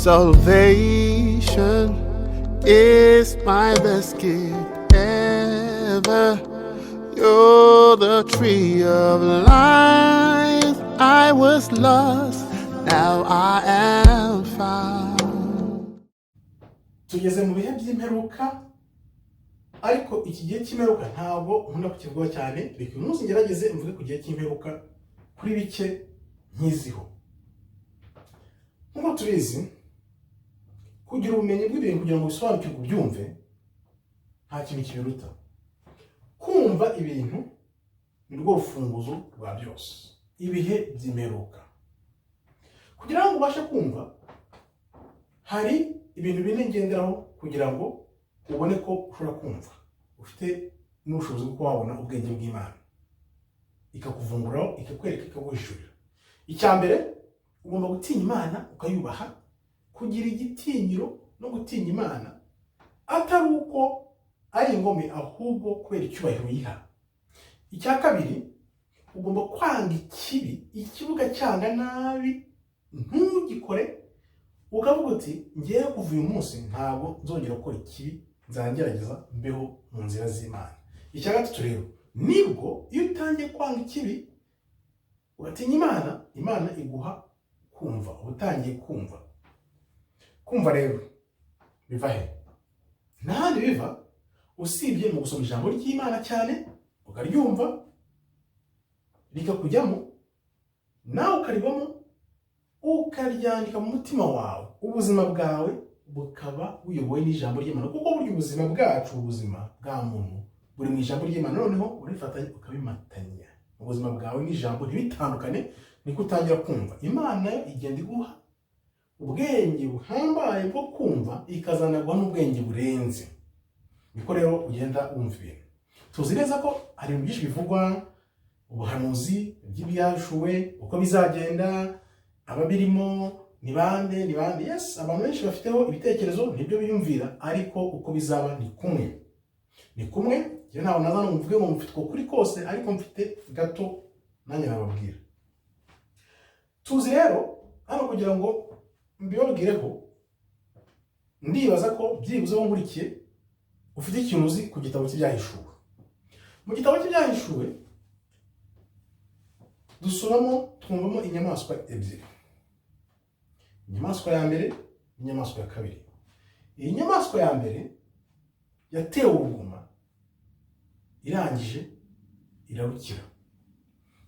Salvation is my best gift ever. You're the tree of life. I was lost, now I am found. Tugeze mu bihe by'imperuka, ariko iki gihe cy'imperuka ntabwo nkunda kukivugaho cyane. Reka uyu munsi ngerageze mvuge ku gihe cy'imperuka kuri bike nkiziho. Nk'uko tubizi, kugira ubumenyi bw'ibintu kugira ngo bisobanukirwe, ubyumve, nta kintu kibiruta. Kumva ibintu ni rwo rufunguzo rwa byose. Ibihe by'imperuka, kugira ngo ubashe kumva, hari ibintu bine ngenderaho kugira ngo ubone ko ushobora kumva ufite n'ubushobozi bwo kuba wabona ubwenge bw'Imana, ikakuvumburaho, ikakwereka, ikaguhishurira. Icya mbere, ugomba gutinya Imana, ukayubaha. Kugira igitinyiro no gutinya Imana atari uko ari ingome, ahubwo kubera icyubahiro uyiha. Icya kabiri, ugomba kwanga ikibi, ikibuga cyanga nabi ntugikore, ukavuga uti: "Ngewe kuva uyu munsi ntabwo nzongera gukora ikibi, nzagerageza mbeho mu nzira z'Imana." Icya gatatu rero, nibwo iyo utangiye kwanga ikibi, ugatinya Imana, Imana iguha kumva. Uba utangiye kumva. Kumva rero biva he? Nta handi biva usibye mu gusoma ijambo ry'Imana cyane, ukaryumva rikakujyamo, nawe ukaribamo, ukaryandika mu mutima wawe, ubuzima bwawe bukaba buyobowe n'ijambo ry'Imana, kuko burya ubuzima bwacu, ubuzima bwa muntu buri mu ijambo ry'Imana. Noneho urifatanya, ukabimatanya, ubuzima bwawe n'ijambo ntibitandukane, niko utangira kumva. Imana yo igenda iguha ubwenge buhambaye bwo kumva, ikazanaguha n'ubwenge burenze. Niko rero ugenda wumva ibintu. Tuzi neza ko hari ibintu byinshi bivugwa, ubuhanuzi by'ibyahishuwe, uko bizagenda, ababirimo ni bande, ni bande. Yes, abantu benshi bafiteho ibitekerezo, nibyo biyumvira, ariko uko bizaba ni kumwe, ni kumwe. Njye ntabwo naza ngo mvuge ngo mfite uko kuri kose, ariko mfite gato nanjye nababwira. Tuzi rero hano, kugira ngo mbibabwireho, ndibaza ko byibuze wowe nkurikiye ufite ikintu uzi ku gitabo cy'Ibyahishuwe. Mu gitabo cy'Ibyahishuwe dusomamo, twumvamo inyamaswa ebyiri: inyamaswa ya mbere n'inyamaswa ya kabiri. Iyi nyamaswa ya mbere yatewe uruguma, irangije irarukira.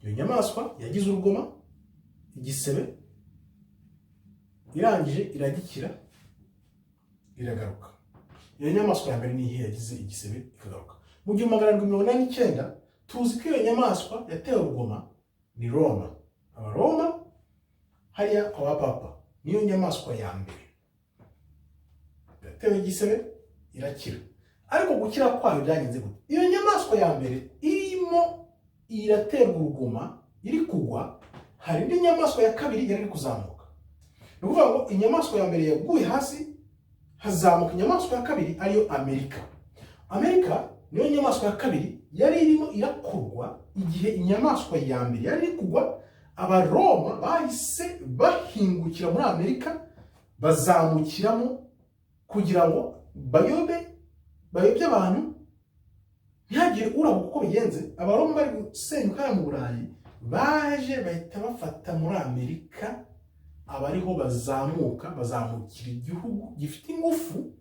Iyo nyamaswa yagize urugoma, igisebe, irangije iragikira, iragaruka. Iyo nyamaswa ya mbere ni iyihe yagize igisebe ikagaruka mu 1789? Tuzi ko iyo nyamaswa yatewe urugoma ni Roma, Abaroma hariya kwa ba papa. Niyo nyamaswa ya mbere yatewe igisebe irakira. Ariko gukira kwayo byagenze gute? Iyo nyamaswa ya mbere irimo iraterwa uruguma, iri kugwa, hari indi nyamaswa ya kabiri yari iri kuzamuka. Ni ukuvuga ngo inyamaswa ya mbere yaguye hasi, hazamuka inyamaswa ya kabiri, ariyo Amerika. Amerika niyo nyamaswa ya kabiri yari irimo irakorwa igihe inyamaswa ya mbere yari iri kugwa. Abaroma bahise bahingukira muri Amerika, bazamukiramo kugira ngo bayobe, bayobye abantu, ntihagire urabuka uko bigenze. Abaroma bari gusenyuka hariya mu Burayi, baje bahita bafata muri Amerika, abariho bazamuka, bazamukira igihugu gifite ingufu,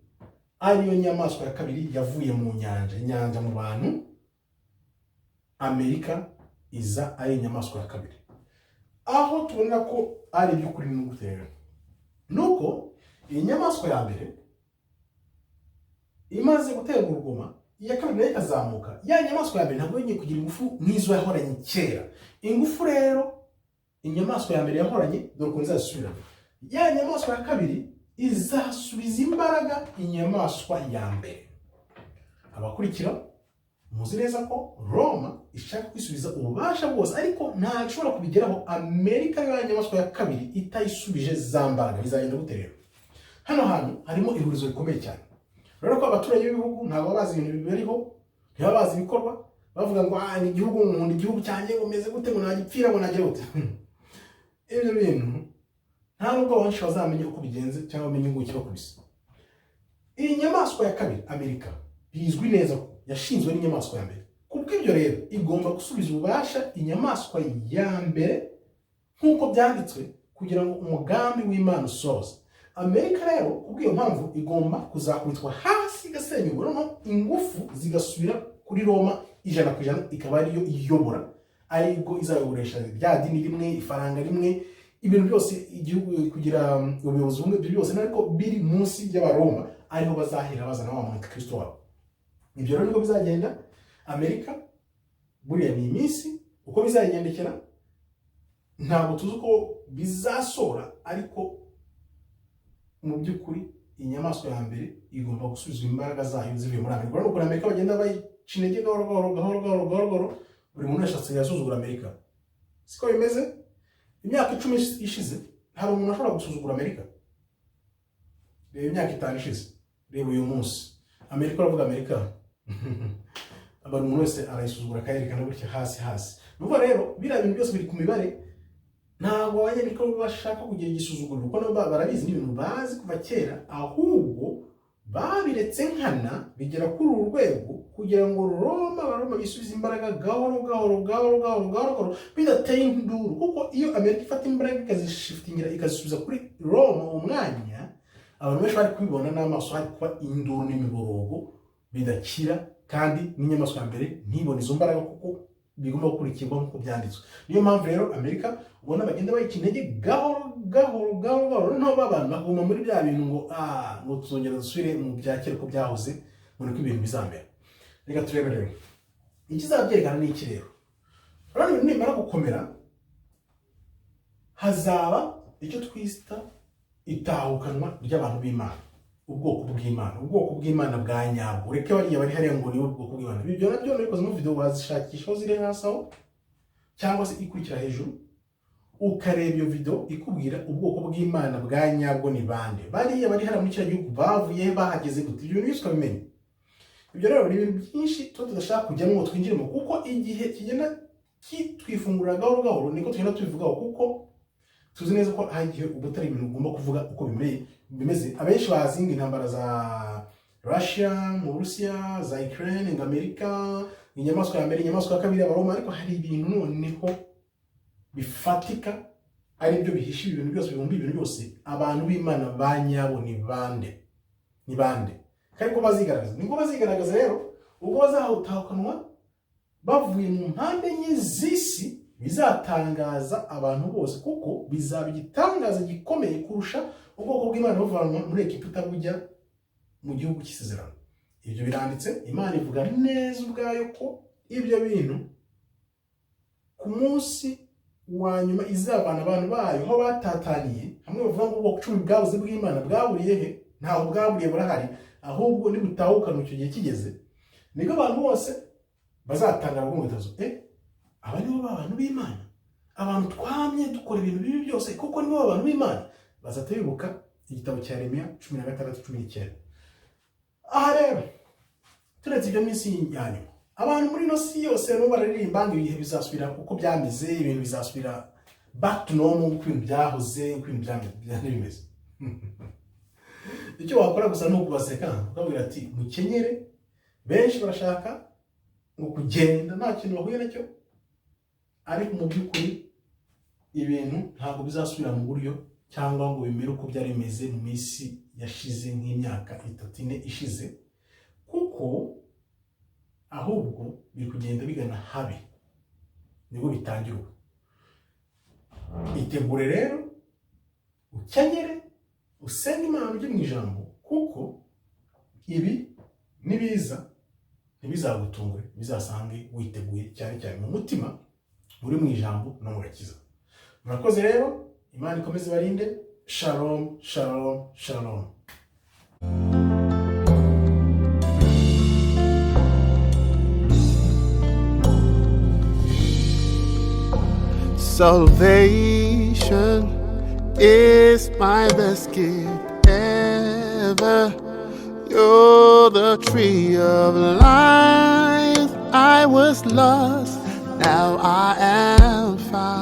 ariyo nyamaswa ya kabiri yavuye mu nyanja, inyanja mu bantu. Amerika iza ari inyamaswa ya kabiri. Aho tubonera ko ari iby'ukuri ni gute rero? Nuko iyi nyamaswa ya mbere imaze guterwa urugoma, iya kabiri nayo ikazamuka, ya nyamaswa ya mbere ntabwo yongeye kugira ingufu nk'izo yahoranye kera. Ingufu rero inyamaswa ya mbere yahoranye, dore ukuntu izasubirana: ya nyamaswa ya kabiri izasubiza imbaraga inyamaswa ya mbere. Abakurikira muzi neza ko Roma ishaka kwisubiza ububasha bwose, ariko ntabwo ishobora kubigeraho Amerika yo ya nyamaswa ya kabiri itayisubije za mbaraga. Bizagenda gute rero? Hano hantu harimo ihurizo rikomeye cyane rero, ko abaturage b'ibihugu ntabwo baba bazi ibintu bibariho, ntibaba bazi ibikorwa. Bavuga ngo: "Ah, ni igihugu, nkunda igihugu cyanjye," ngo meze gute, ngo nagipfira, ngo nagire gute. Ibyo bintu ntabwo ari byo. Nta nubwo benshi bazamenya uko bigenze cyangwa bamenye ngo ikibakubise. Iyi nyamaswa ya kabiri, Amerika, bizwi neza ko yashinzwe n'inyamaswa ya mbere. Kubw'ibyo rero, igomba gusubiza ububasha inyamaswa ya mbere nk'uko byanditswe, kugira ngo umugambi w'Imana usoze. Amerika rero, kubw'iyo mpamvu, igomba kuzakubitwa hasi igasenyurwa, noneho ingufu zigasubira kuri Roma 100%, ikaba ariyo iyobora, aribwo izayoboresha rya dini rimwe, ifaranga rimwe, ibintu byose, igihugu kugira ubuyobozi bumwe. Ibyo byose ariko biri munsi y'Abaroma, ariho bazahera bazana wa Kristo wabo. Ibyo rero niko bizagenda. Amerika buriya ni iminsi uko bizagendekera, ntabwo tuzi uko bizasora, ariko mu by'ukuri inyamaswa ya mbere igomba gusubizwa imbaraga zayo zivuye muri Amerika. Urabona ukuntu Amerika bagenda bayica intege gahoro gahoro gahoro gahoro gahoro gahoro. Buri muntu wese asigaye asuzugura Amerika, siko bimeze? Imyaka 10 ishize hari umuntu ashobora gusuzugura Amerika? Reba imyaka 5 ishize, reba uyu munsi. Amerika, uravuga Amerika, buri muntu wese arayisuzugura, akayerekana gutya hasi hasi. Ni ukuvuga rero, biriya bintu byose biri ku mibare. Ntabwo Abanyamerika bo bashaka kugira igisuzuguriro, kuko nabo barabizi, ni ibintu bazi kuva kera. Ahubwo babiretse nkana bigera kuri uru rwego kugira ngo Roma, Abaroma bisubize imbaraga gahoro gahoro gahoro gahoro gahoro gahoro, bidateye induru. Kuko iyo Amerika ifata imbaraga ikazishifitingira, ikazisubiza kuri Roma uwo mwanya, abantu benshi bari kubibona n'amaso, hari kuba induru n'imiborogo bidakira, kandi n'inyamaswa ya mbere ntibone izo mbaraga, kuko bigomba gukurikirwa nk'uko byanditswe. Niyo mpamvu rero Amerika ubona bagenda bayica intege gahoro gahoro gahoro gahoro, noneho abantu bakaguma muri bya bintu ngo ngo tuzongera dusubire mu bya kera uko byahoze, ngo niko ibintu bizamera. Reka turebe rero ikizabyerekana ni iki. Rero urabona, ibintu nimara gukomera, hazaba icyo twita itahukanwa ry'abantu b'Imana, ubwoko bw'Imana, ubwoko bw'Imana bwa nyabwo. Ureke bariya bari hariya ngo nibo bwoko bw'Imana. Ibyo nabyo nabikoze video, wazishakisha aho ziri hasi aho cyangwa se ikurikira hejuru, ukareba iyo video ikubwira ubwoko bw'Imana bwa nyabwo ni bande, bariya bari hariya muri kiriya gihugu bavuye he, bahageze gute, ibyo bintu byose ukabimenya. Ibyo rero ni ibintu byinshi tuba tudashaka kujyamo ngo twinjiremo, kuko igihe kigenda kitwifungurira gahoro gahoro niko tugenda tubivugaho, kuko tuzi neza ko hari igihe uba utari ibintu ugomba kuvuga uko bimeze. Abenshi bazi ngo intambara za Russia, mu Burusiya, za Ukraine, ngo Amerika, inyamaswa ya mbere, inyamaswa ya kabiri, Abaroma. Ariko hari ibintu noneho bifatika, ari byo bihisha ibi bintu byose, bibumba ibintu byose. Abantu b'Imana ba nyabo ni bande? Ni bande? Kandi ko bazigaragaza, nibwo bazigaragaza rero ubwo bazahutahukanwa bavuye mu mpande enye z'isi. Bizatangaza abantu bose, kuko bizaba igitangaza gikomeye kurusha ubwoko bw'Imana buvanwa muri Egiputa bujya mu gihugu cy'isezerano. Ibyo biranditse, Imana ivuga neza ubwayo ko ibyo bintu ku munsi wa nyuma izavana abantu bayo aho batataniye. Hamwe bavuga ngo ubwoko 10 bwabuze bw'Imana bwaburiye he? Ntaho bwaburiye, burahari. Ahubwo nibutahukana icyo gihe kigeze, nibwo abantu bose bazatangara ngo eh, aba nibo ba bantu b'Imana, abantu twamye dukora ibintu bibi byose, kuko nibo abantu b'Imana. Bazahita bibuka igitabo cya Yeremiya 16:19. Aha rero, turetse ibyo minsi ya nyuma, abantu muri ino si yose barimo bararirimba ngo ibihe bizasubira uko byameze, ibintu bizasubira back to normal, uko ibintu byahoze, uko ibintu byari bimeze. Icyo wakora gusa ni ukubaseka, ukabwira ati: "Mukenyere." Benshi barashaka ngo kugenda nta kintu bahuye nacyo, ariko mu by'ukuri ibintu ntabwo bizasubira mu buryo cyangwa ngo bimere uko byari bimeze mu minsi yashize, nk'imyaka 3, 4 ishize, kuko ahubwo biri kugenda bigana habi, nibwo bitangira ubu. Itegure rero, ukenyere, usenge Imana, ujye mu ijambo, kuko ibi nibiza ntibizagutungure, bizasange witeguye, cyane cyane mu mutima uri mu ijambo no mu gakiza. Murakoze rero, Imana ikomeze ibarinde. Shalom, shalom, shalom. Salvation is my best gift ever. You're the tree of life. I was lost, now I am found.